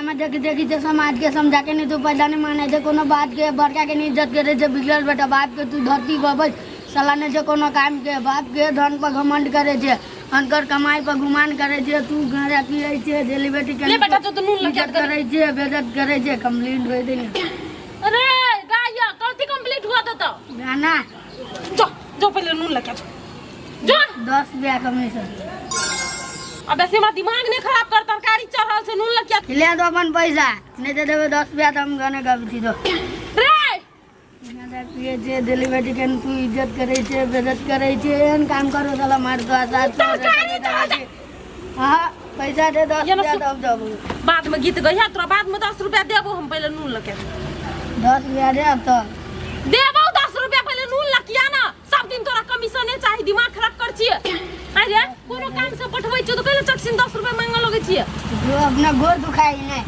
में देखी देखी छै समाज के समझा के नहीं तू पैसा नहीं माने छै कोनो बात के बड़का के नहीं इज्जत करे छै बिगड़ल बेटा बाप के तू धरती पर बैठ साला नहीं छै कोनो काम के बाप के धन पर घमंड करे छै अनकर कमाई पर गुमान करे छै तू गांजा पिए छै डेली बेटी के ले बेटा, तो तू नून लगा इज्जत करे छै बेइज्जत करे छै कंप्लेंट होय दे अरे गाया कथी कंप्लीट हुआ तो गाना जो जो पहले नून लगा जो जो 10 रुपया कमीशन। अब ऐसे हमरा दिमाग नहीं खराब कर, तरकारी चढ़ल छै नून लगिया। ले दो अपन पैसा, नहीं तो देबे 10 रुपया तो हम गाना गाबै छी। दो रे गाना पिए छै डेली बेटी के तू इज्जत करे छै बेइज्जत करे छै, एहन काम करो साला मार दो सात सौ तरकारी चढ़ल छै। हां पैसा दे 10 ये ना रुपया सु- तब देबो। बाद में गीत गइहा तोरा, बाद में 10 रुपया देबो हम, पहले नून लके 10 रुपया दे अब तो देबो 10 रुपया, पहले नून लकिया ना। सब दिन तोरा कमीशने चाही, दिमाग खराब कर छियै। अरे कोनो काम से पठबै छियै तो कहले चटसिन 10 रुपया मांगे लगै छियै। जो अपना गोर दुखाई नहीं।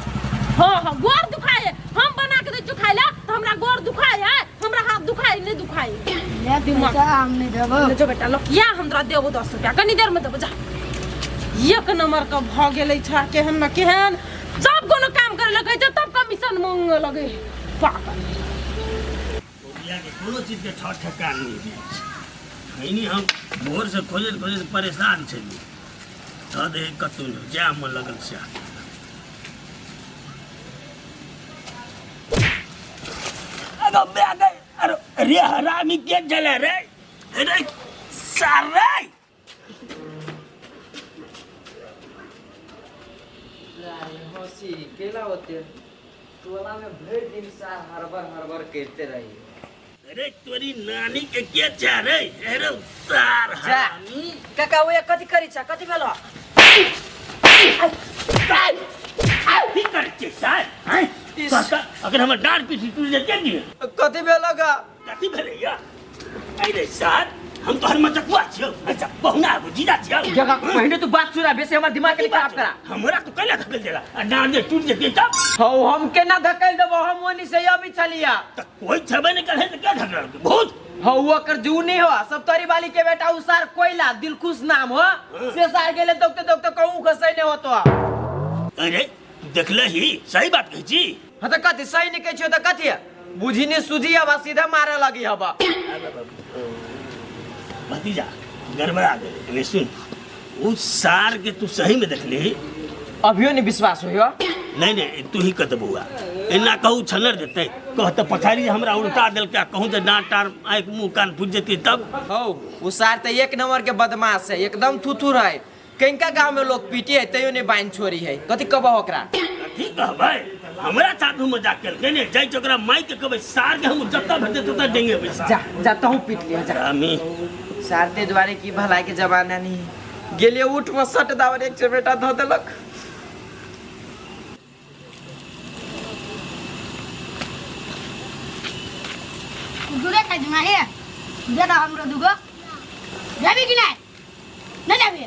हाँ हाँ गोर दुखाए, हम बना के दै छियै खाइ ला तो हमरा गोर दुखाए है, हमरा हाथ दुखाए नहीं दुखाए। ले दिमाग। पैसा हम नहीं देबो। ले जो बेटा लकिया, हम तोरा देबो 10 रुपया, कनी देर में देबो जा। एक नंबर के भ गेलै छा, केहन न केहन जब कोनो काम करे लगै छै तब कमीशन मांगे लगै है। पागल। बबुआ के कोनो चीज के ठर ठेकान नहीं रहै छै। खैनी हम भोर से खोजैत खोजैत परेशान छलियै, धऽ दे कतौ नहि जाय मन लगल सएह। अरे बे गए, अरे रे हरामी के जले रे, अरे सार रे। हंसी केला होते टोला में भरि दिन सार हड़बड़ हड़बड़ करते रही। अरे तोरी नानी के के जा रे, अरे सार जा। हरामी। काका ओए कथी करी छा, कथी भेलो? की करै छियै सार? हैं? कहता, अगर हमर डाँड़ पीठी टूटि जेतै की? कथी भेलो गा? कथी भेलै या? अरे सार, हम तोहर मजकुआ छियौ। अच्छा बहुना आबू जीजा छियौ। जगह पहिने तू बात सुना, बेसी हमर दिमाग के खराब करा। हमरा तो कैला धकेल देला आ डाँड़ जे टूटि जेतै तब? हौ हम केना धकेल देबो, हम ओनी से अभी चलिया। त कोई छेबे नहि करै त के धकेल भूत? हौ ओकर जू नहीं हो, सप्तरी वाली के बेटा उसार कोयला दिलखुश नाम हो, से सार गेले दौगते दौगते कहूं खसै नहीं होतो। अरे देखले ही सही बात कहै छी। हाँ तो कथी सही नहीं कहै छियो तो कथी बुझी नहीं सुझी अब सीधा मारे लगी हब। भतीजा गड़बड़ा गेलै। अरे सुन, उ सार के तू सही में देखली? अभियो नहीं विश्वास होइयो? नहीं नहीं तू ही कह बौआ, एना कहू छनर देतै, कह तऽ पछाड़ी हमरा उल्टा देलकै, कहूँ जे डाँट टार आँखि मुँह कान फुटि जेतै तब। हौ उ सार तऽ एक नंबर के बदमाश है, एकदम थुथुर है, कनिका गांव में लोग पीटी है तैयो नहीं बान्हि छोड़ी है, कथी कहबह ओकरा? कथी कहबै, हमरा साथ मजाक केलकै ने, जाइ छै ओकरा माइक के कहबै सार के हम जतऽ भेटतै ततऽ डेंगेबै सार। जा जा तहूँ पीट लिह जा। हरामी। सार ते दुआरे की भलाई के जमाना नहीं गेलिए, उठ में सट दावर एक चपेटा धऽ देलक। दूधे खाइ छी माही? दे दऽ हमरो दूगो। जाबी कि नहि? नहि जाबी?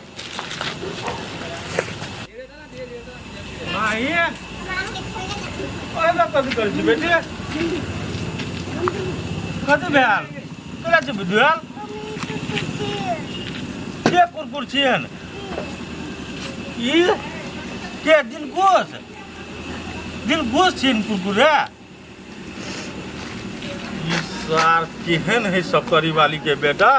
माही, ओहिना कथी करै छी बेटी? कथी भेल? तोरा छै भेल? के कुरकुर छियन? ई के दिलखुश? दिलखुश छियन कुरकुरे? ई सार केहन है सफरी वाली के बेटा,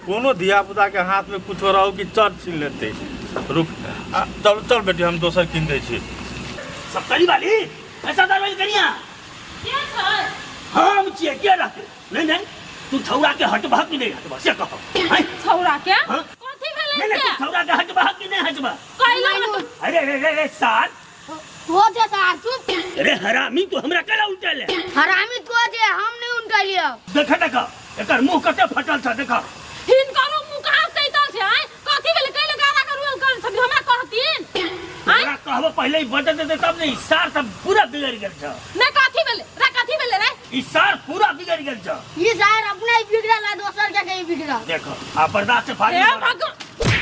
कोनो धिया पुता के हाथ में कुछो रहो कि चट छीन लेते। रुक आ, चल चल बेटी, हम दोसर कीन दै छी। सप्तरी वाली ऐसा दरवाजा करिया के छै? हम छियै, के रहतै? नहीं नहीं, तू छौड़ा के हटबह कि नहीं हटबह से कह। हैं? छौड़ा के? हाँ? कथी भेलै नहीं नहीं, से? तू छौड़ा के हटबह कि नहीं हटबह? कैला हट- अरे रे रे रे सार, तो जे सार चुप। अरे हरामी, तू हमरा केला उल्टेले? हरामी तो जे, हम नहीं उल्टलियो। देख देख एकर मुंह कते फटल छ देख। हिनकरो मुंह कहाँ सैतल छै? आँय कथी भेलै? कैले गाना करू कर छथिन हमरा कहथिन? आँय तोरा कहबो पहले ही बदल देते तब ने, ई सार सब पूरा बिगड़ गेल छ। नहीं कथी भेलै रे, कथी भेलै रे? ई सार पूरा बिगड़ गेल छ। ई सार अपने ही बिगड़ल है, दोसर के कहीं बिगड़ल। देखो आ बर्दाश्त से फाड़ी। हे भगवान,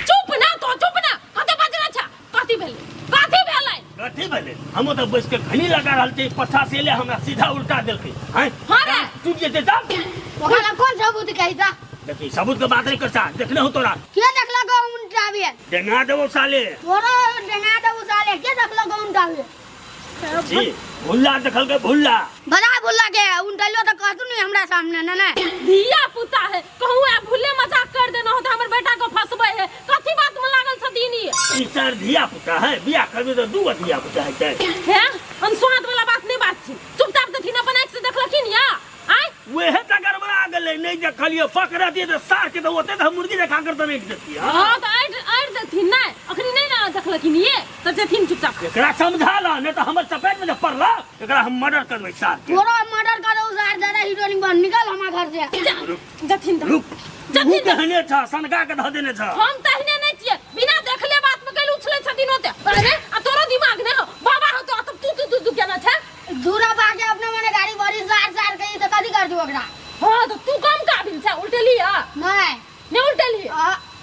चुप ना तो, चुप ना, कते बजना छ? कथी भेलै, कथी भेलै? कथी भेलै? हम तऽ बैस के खनी लगा रहल छी, पछा से एले हमरा सीधा उल्टा देलकै। हैं हाँ रे। टूट जेतै तब ओकरा लग कोन सबूत कही ता? देखी सबूत के बात नहीं करता, देखने हो तोरा के देखलक उल्टा भी? डेंगा देबो साले। तोरो डेंगा देबो साले। के देखलक उल्टा भी? जी भुल्ला देखलकै भुल्ला। बड़ा भुल्ला के उनटलो तो कहतू नहीं हमरा सामने ने ने। धिया पुता है कहूँ आ भूले मजाक कर देना हो तो हमर बेटा को फंसबै है। कथी बात में लागल छथिन ई? ई सर धिया पुता है, बियाह करबे तो दू गो धिया पुता हेतै। हे अनसुहात वाला बात नहीं बात छी, चुपचाप देथिन अपन आँखि से देखलखिन या आय। वेहे त गड़बड़ा गेलै, नहीं देखलियै पकड़तियै त सार के त ओते त हम मुर्गी देखा कर त नहीं देतियै। हां त आइट आइट देथिन नै, अखनी नहीं ना देखलखिन ये त जेथिन चुपचाप। एकरा समझा ल नहीं त हमर चपेट में जे पड़ला एकरा हम मर्डर करबै सार के। तोरो मर्डर करो सार, ज्यादा हीरोइन बन, निकल हमार घर से। जथिन त रुक जथिन तू कहने छ सनका के ध देने छ। हम तहने नहीं छियै, बिना देखले बात में कैल उछले छथिन ओते। अरे आ तोरो दिमाग नै हो बाबा हो तो तू तू तू तू केना छै? दूरा भागे अपने मने गाड़ी भरी सार सार के त कथी कर दू ओकरा। हां त तू कम काबिल छै, उल्टेली आ नहीं नै उल्टेली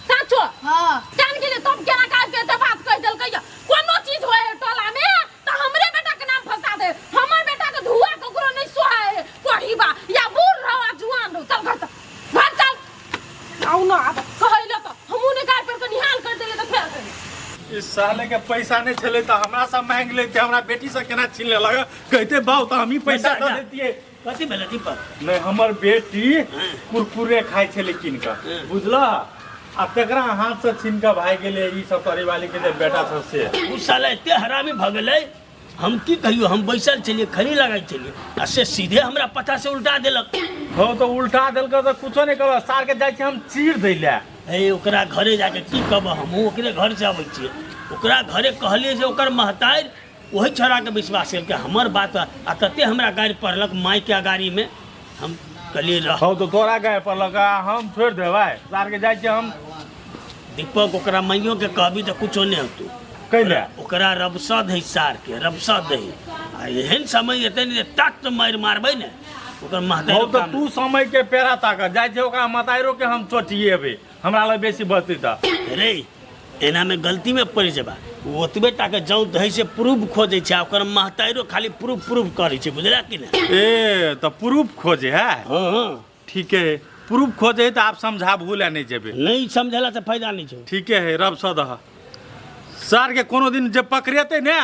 साचो। हां जान गेलै तब केना काज के त बात कह देलकै। कोनो चीज होय है टोला में त हमरे बेटा के नाम फंसा दे, हमर बेटा के धुआ ककरो नहीं सोहाय है। पढ़ी बा या बूढ़ रहो आ जुआन रहो, चल घर चल घर चल। आउ न आब कहैले त हमहू ने गाय पर के निहाल कर देले त फेर इस साले के पैसा नहीं छले त हमरा से मांग लेते, हमरा बेटी से केना छीन लेलक? कहते बाऊ त हमही पैसा दऽ देतियै। कथी भेलै दीपक? नहीं हमर बेटी कुरकुरे खाइ छलै कीन कऽ, बुझलह? आ तकरा हाथ से छीन कऽ भागि गेलै ई सब करे वाली के जे बेटा सब से। उ साला एते हरामी भऽ गेलै, हम की कहियो, हम बैसल छलियै खरी लगै छलियै आ से सीधे हमरा पता से उल्टा देलक। हँ तऽ उल्टा देलक तऽ कुछो नहि कहलक, सार के जाइ छी हम चीर दै लए। हे ओकरा घरे जाके की कहब, हमहूँ ओकरे घर से अबै छियै। ओकरा घरे कहलियै जे ओकर महतारि ओहि छौड़ाके विश्वास केलकै हमर बात, आ तते हमरा गारि पड़लक मायके अगाड़ीमे। हम कहलियै रह। हँ तऽ तोरा गारि पड़लक आ हम छोड़ि देबै, सार के जाइ छियै हम। दीपक ओकरा माइयोके कहबी तऽ कुछो नहि होतौ। कैले? ओकरा रबसा दही सार के, रबसा दही। आ एहन समय एतै ने जे तट मारि मारबै ने ओकर महतारि। हौ तऽ तू समय के पेरा ताक जाइ छै, ओकरा महतारियो के हम चोटिएबै, हमरा लग बेसी बचतै तऽ। रे एनामे गलतीमे पड़ि जेबा। ओतबे टाके जौं दही से प्रूफ खोजै छै आ ओकर महतारियो खाली प्रूफ प्रूफ करै छै, बुझला कि नहि? ए तऽ प्रूफ खोजे है? हँ ठीके है, प्रूफ खोजे है तऽ आब समझाबू लए नहि जेबै। नहीं समझेला से फायदा नहीं छै। ठीके है, रब सदह सार के कोनो दिन जे पकड़ेतै ने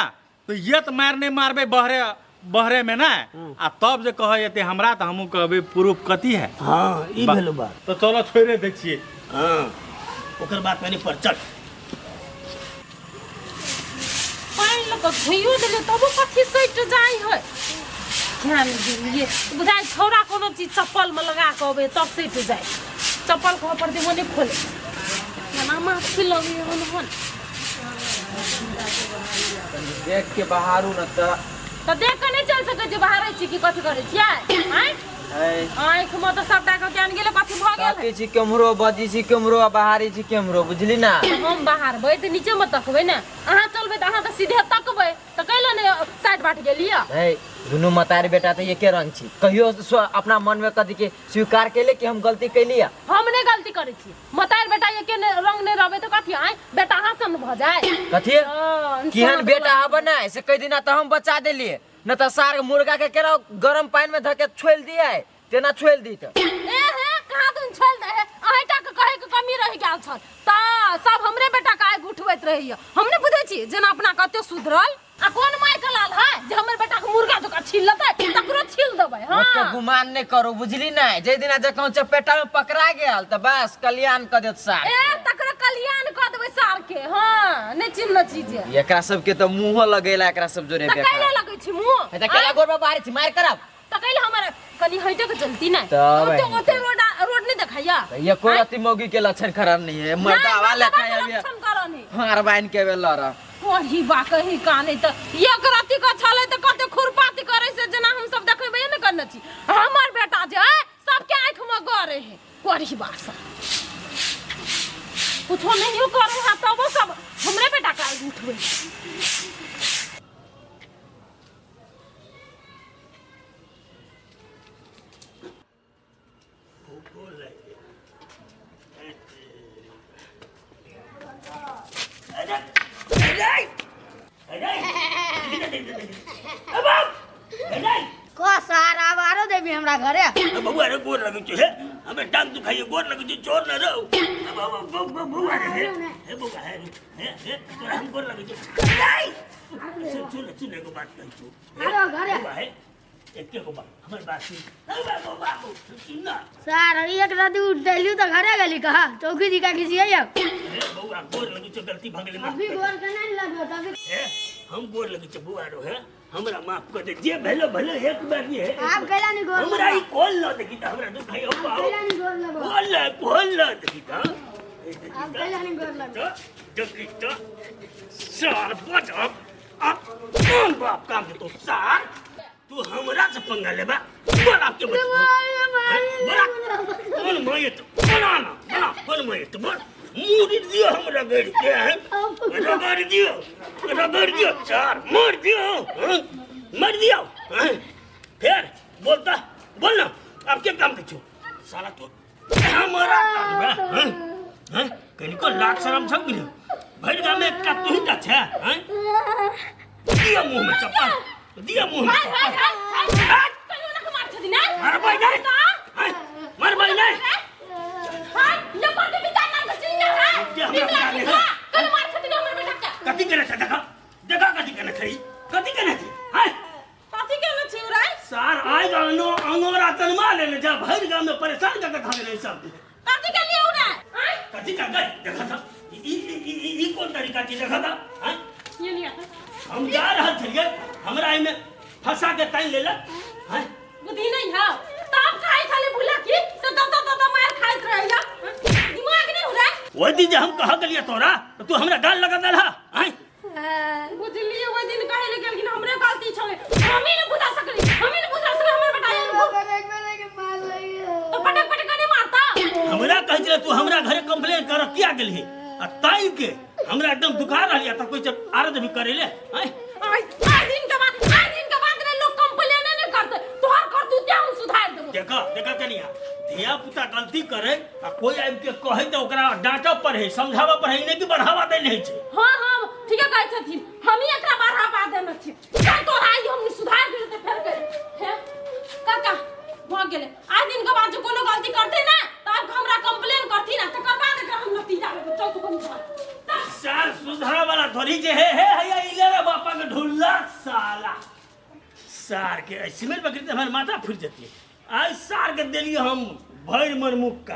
तऽ ये तऽ मारि नहि मारबै बहरे बहरे में ने, आ तब जे कहै एते हमरा तऽ हमहूँ कहबै प्रूफ कथी है। हाँ ई भेलो बात। तऽ चलो छोड़े दै छियै। हाँ ओकर बात कनी पर चल। पानि लऽ कऽ धोइयो देलियै तबो कथी सटि जाइ है। ध्यान देलियै बुझाइ छौड़ा कोनो चीज चप्पलमे लगा कऽ अबै तब सटि जाइ। चप्पल कहऽ पड़तै वो नहि खोले, केना माछी लगैए हन। देख के बाहर न तऽ देख कऽ नहि चलि सकै छी, बाहर छी कि कथी करै छियै? आँय आँखिमे तऽ सबटा के ज्ञान गेलै, कथी भऽ गेल? ताकै छी केम्हरो, बजी छी केम्हरो आ बाहरी छी केम्हरो, बुझली ना? हम बाहरबै तऽ नीचेमे तकबै ने, अहाँ चलबै तऽ अहाँ तऽ सीधे तकबै, तऽ कैला नहि साइड बाट गेलियै? है दुनू मतारी बेटा तऽ एके रंग छी। कहियो अपना मन में कथी के स्वीकार केले कि हम गलती कैलियै? हम नहि गलती करै छी, मतारी बेटा एके रंग नहि रहबै तऽ कथी? आँय बेटा अहाँ सन भऽ जाय कथी? केहन बेटा हब ने से कहि दिना तऽ हम बचा देलियै, न तऽ सार मुर्गा के केना गरम पानि में धके छोड़ि दियै तेना छोड़ि दी तऽ। ए हे कहाँ तुम छोड़ि दे हे, अहीं टा के कहै के कमी रहि गेल छल तऽ सब हमरे बेटा के आगि उठबैत रहैया। हम नहि बुझै छी जेना अपना कते सुधरल आ कोन माय के लाल है जे हमर बेटा के मुर्गा जकाँ छील लेतै, तकरो छील देबै। हाँ ओते गुमान नहि करू बुझली ने, जे दिना जे कहूँ चपेटा में पकड़ा गेल तऽ बस कल्याण कऽ देत सार। ए तकरो कल्याण कऽ देबै सार के। हाँ नहि चिन्ह छी जे एकरा सबके तऽ मुँहो लगेला एकरा सब जोरे तऽ कैला लगै छी मुँह? तऽ कैला गोर में बाहर छी मारि करब? तऽ कैला हमर कनी हटि के चलती नै तब ओते ओते रोड रोड नहि देखाइया? एको रति मौगी के लक्षण खराब नहीं है, मर्दावा लेखा अभी लक्षण करनी फाड़ बान्हि के लड़ पढ़ी बा कही काने तऽ एक राति के छलै तऽ कते खुरपाती करै से जेना हम सब देखेबै ने करने छी। हमर बेटा जे है सबके आँखि में गरे है पढ़ी बा सब कुछो नहियो करू हा तबो सब हमरे बेटा के आगि उठबै। को सार आब आरो देबी हमरा घरे? बबुआ रे गोर लगै छै हे। हमें टांग दुखाइए गोर लगे छी छोड़ न रहो बौआ रे हे हे बौआ हे हे हे तोरा हम गोर लगे छी नहीं सुन सुन सुन एगो बात कहै छु आरो घरे बौआ हे एके गो बात हमर बात सुन हे बाबू बाबू सुन ना सार एक रात उठेलियो तऽ घरे गेली कहा चौकी जी का घिसियै हे बौआ गोर लगे छौ गलती भऽ गेलै माफ अभी कर दे। गोर के नहीं लगो तभी हे हम गोर लगे छौ बौआ रो हे हमरा माफ कर दे जे भेलो भेलो एक बार ये आप कैला नहीं गोर हमरा ई कॉल न देखी त हमरा दुख है आप कैला नहीं गोर लगो कॉल न कॉल न देखी त आप कैला नहीं गोर लगो देखी त सार बच अब अब कौन बाप काम देतो सार तू हमरा से पंगा लेबा बोल आपके बच बोला कौन माये तो बोला ना बोला कौन माये तो बोल मुड़ी दियो हमरा गड़ के हैं रगड़ दियो रगड़ दियो चार मार दियो हाँ? मार दियो हाँ? फिर बोलता बोल ना अब क्या काम देखो साला तू हमारा काम बा हाँ? हाँ? कनिको लाज शरम छौ कि नहीं भरि गाम में एकटा तू ही टा छै हाँ? दियो मुंह में चप्पल दियो मुंह में हाय हाय चप्पल हाय हाय कहियो ना मार छथिन ना मारबै नहि हाँ? मारबै नहि हाय ये पर के विचार नाम के चिन्ह है के हमरा बिमला बता दे, की हाँ? कल मार छथिन हमर बेटा के कथी केने छै देखा देखा कथी केने छै ई? कथी केने छै हाँ? कथी केने छी उराय सार आइ अंगो अंगोरा तनमा लेने जा भरि गाम में परेशान कऽ के खा गेलै सब कथी के लिए उराय आय कथी का गई देखा था ई ई ई ई- ई कोन तरीका छै देखा था हाँ? ये नहीं आता हम जा रहल छलियै हमरा एहिमे फंसा के तानि लेलक हाँ? बुद्धि नहीं है तब खाई खाली भूला की से दब दब दब मार खाइत रहैया दिमाग नहीं हो रहा ओहि दिन जे हम कह गेलियै तोरा तऽ तू हमरा गाल लगा देलहा आँय बुझलिए ओहि दिन कहे ले गेलखिन हमरे गलती छलै हमही ने बुझा सकली हमही ने बुझा सकली हमर बेटा एहन तो पटक पटक नहीं मारता हमरा कहै छलै तू हमरा घरे कंप्लेन कर किया गेलही आ ताहि के हमरा एकदम दुखा रहल या तऽ कोइ आरत भी करै ले आँय आइ आइ दिन के बाद आइ दिन के बाद ने लोग कंप्लेन नहीं करते तोहर करतूते हम सुधार देबो देखा देखा कनिया धिया पुता गलती करे आ कोई आबि के कहे तऽ ओकरा डांटऽ पर है समझाबऽ पर है ई नहि कि बढ़ावा दै नहि छै हाँ हाँ ठीक है कहै छथिन हम ही एकरा बढ़ावा देने छी चल तोरा आइ हम सुधार देले तऽ फेर गेले हे काका भऽ गेलै आइ दिन के बाद जे कोनो गलती करते ना तऽ आब हमरा कंप्लेन करथिन आ तकर बाद एकरा हम नतीजा लेबै चल तू बनी घर साल सुधरा वाला थोड़ी जे हे हे हैया इले रे बापा के ढुल्ला साला सार के सिमेंट बकरी तऽ हमर माथा फुटि जेतै आइ सार के देलियै हम भरि मन मुक्का।